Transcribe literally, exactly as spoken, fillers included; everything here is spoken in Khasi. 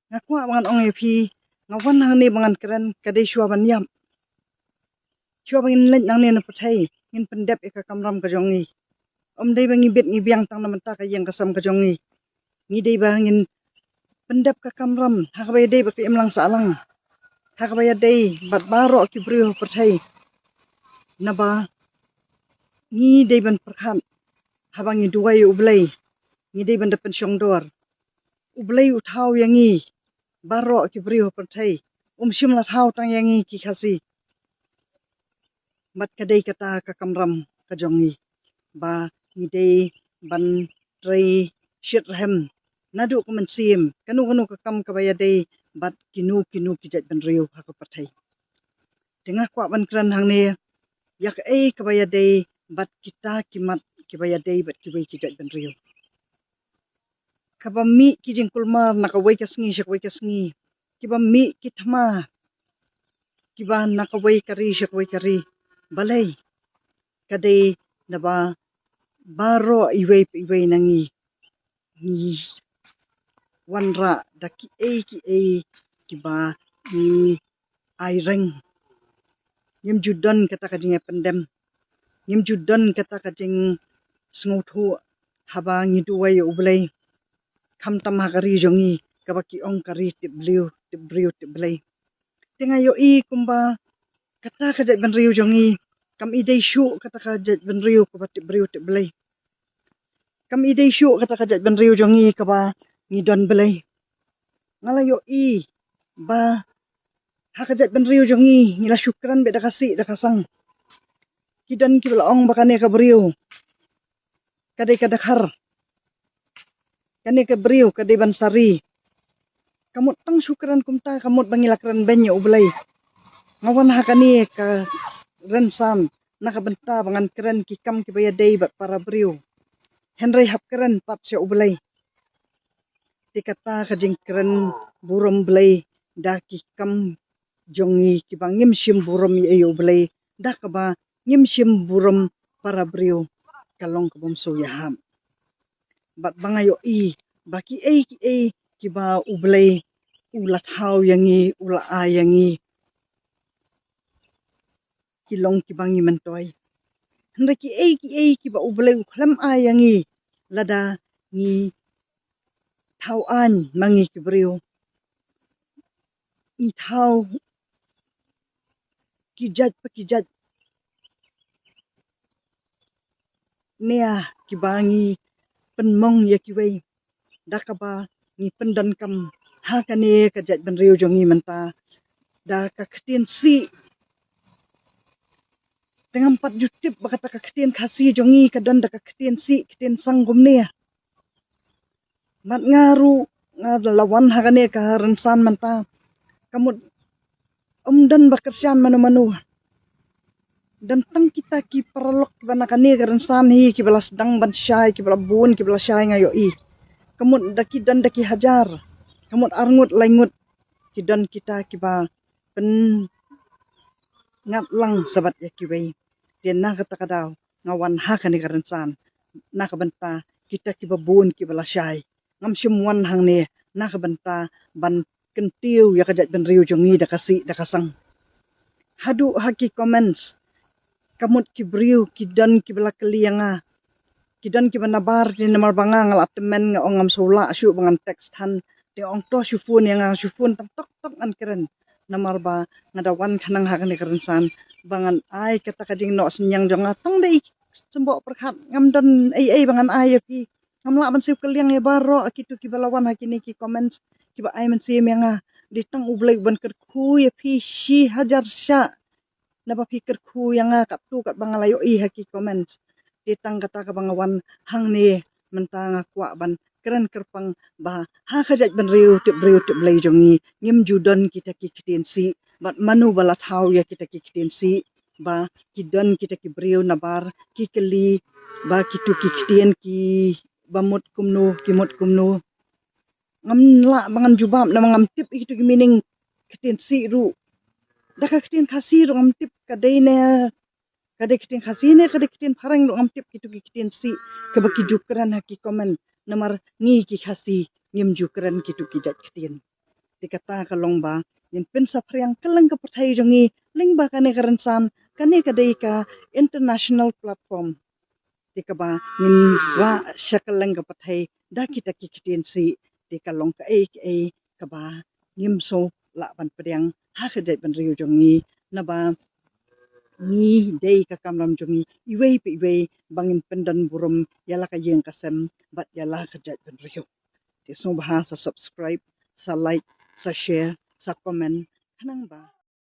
Nga kwah ba ngan ong ïa phi, nga wan hangne ba ngan kren, ka dei shuwa ban ïap. Shuwa ba ngin leit nangne na pyrthei, ngin pyndep ïa ka kamram ka jong ngi. Ym dei ba ngi bit ngi biang tang na mynta ka ïing ka sem ka jong ngi. Ngi dei ba ngin pyndep ka kamram ha kaba ïadei bad ka imlang sahlang, ha kaba ïadei bad baroh ki briew ha pyrthei. Naba ngi dei ban pyrkhat, haba ngi duwai ïa U Blei, ngi dei ban da pynshongdor. U Blei u thaw ïa ngi baroh ki briew ha pyrthei. Um shym la thaw tang ïa ngi ki Khasi. Bad ka dei kata ka kamram ka jong ngi, ba ngi dei ban trei shitrhem naduh ka mynsiem, kano kano ka kam kaba ïadei bad kino kino ki jaitbynriew ha ka pyrthei. Te nga kwah ban kren hangne ïa kaei kaba ïadei bad kita ki mat kiba ïadei bad kiwei ki jaitbynriew. Kaba mih ki jingkulmar na kawei ka sngi sha kawei ka sngi, kiba mih ki thma kiba na kawei ka ri sha kawei ka ri. Balei? Ka dei naba baroh iwei pa iwei na ngi, ngi wanrah da kiei kiei kiba ngi ai reng. Ngim ju don kata ka jingïapyndem, ngim ju don kata ka jingsngewthuh haba ngi duwai ïa U Blei, khamtam ha ka ri jong ngi kaba ki ong ka ri tip briew tip briew tip Blei. Te nga ïohi kumba kata ka jaitbynriew jong ngi kam i dei shuh kata ka jaitbynriew kaba tip briew tip Blei. Kam i dei shuh kata ka jaitbynriew jong ngi kaba ngi don Blei. Nga la ïohi ba ha ka jaitbynriew jong ngi, ngi la shu kren beit da ka sih da ka sang. Ki don kiba la ong ba kane ka briew ka dei ka dkhar, kane ka briew ka dei ban sari. Ka mut tang shu kren kumta, ka mut ba ngi la kren beiñ ïa U Blei. Nga wan ha kane ka rynsan na ka bynta ba ngan kren ki kam kiba ïadei bad para briew, hynrei hap kren pat sha U Blei. Te kata ka jingkren burom Blei da ki kam jong ngi kiba ngim shym burom ïa U Blei, da kaba ngim shym burom para briew, ka long ka bym sngewthuh. Bad ba nga ïohi ba kiei kiei kiba U Blei u la thaw ïa ngi, u la ai ïa ngi, ki long kiba ngi myntoi. Hynrei kiei kiei kiba U Blei u khlem ai ïa ngi, lada ngi thaw aiñ ma ngi ki briew, ngi thaw ki jait pa ki jait nia kiba ngi pynmong ïa kiwei, da kaba ngi pyndonkam ha kane ka jaitbynriew jong ngi mynta da ka ktien sih. Te ngam pat ju tip ba kata ka ktien Khasi jong ngi ka don da ka ktien sih ktien sang kumne. Bad nga ruh nga la wan ha kane ka rynsan mynta, ka mut ym don ba kyrshan mano mano. Don tang kita ki paralok kiba na kane ka rynsan hi kiba la sdang ban shai, kiba la bun, kiba la shai, nga ïohi. Ka mut da ki don da ki hajar, ka mut arngut laingut, ki don kita kiba pyn ngat lang sa bad ïa kiwei. Te na kata ka daw nga wan ha kane ka rynsan na ka bynta kita kiba bun kiba la shai. Ngam shym wan hangne na ka bynta ban kyntiew ïa ka jaitbynriew jong ngi da ka sih da ka sang. Haduh ha ki comments, ka mut ki briew ki don kiba la kylli ïa nga, ki don kiba nabar, te namar ba nga nga la tymmen, nga ong ngam sngewlah shuh ba ngan text than. Te ong to shu phone ïa nga, shu phone tang tok tok ngan kren. Namar ba nga da wan khnang ha kane ka rynsan ba ngan ai kata ka jingnoh synñiang jong nga, tang dei symboh pyrkhat, ngam don ei ei ba ngan ai ïa phi. Ngam lah ban siew kylliang ïa baroh kito kiba la wan ha kine ki comments kiba ai mynsiem ïa nga. Dei tang U Blei u ban kyrkhu ïa phi shi hajar shah naba phi kyrkhu ïa nga katto katba nga la ïohi ha ki comments. Te tang kata kaba nga wan hangne mynta, nga kwah ban kren kyrpang ba ha ka jaitbynriew tip briew tip Blei jong ngi, ngim ju don kita ki ktien sih. Bad mano ba la thaw ïa kita ki ktien sih? Ba ki don kita ki briew nabar ki kylli ba kito ki ktien kiba mut kumno, ki mut kumno. Ngam lah ba ngan jubab namar ngam tip ïa kito ki meaning ktien sih ruh. Da ka ktien Khasi ruh ngam tip ka dei ne, ka dei ktien Khasi ne ka dei ktien Phareng ruh ngam tip kito ki ktien sih kaba ki ju kren ha ki comment. Namar ngi ki Khasi ngim ju kren kito ki jait ktien. Te kata ka long ba ngin pynsaphriang kylleng ka pyrthei jong ngi lyngba kane ka rynsan, kane ka dei ka international platform. Te kaba ngin rah sha kylleng ka pyrthei da kita ki ktien sih. Te ka long kaei kaei kaba ngim sngew lah ban pdiang ha ka jaitbynriew jong ngi, naba ngi dei ka kamram jong ngi iwei pa iwei ba ngin pyndon burom ïa la ka ïing ka sem bad ïa la ka jaitbynriew. Te sngewbha sa subscribe, sa like, sa share, sa comment, khnang ba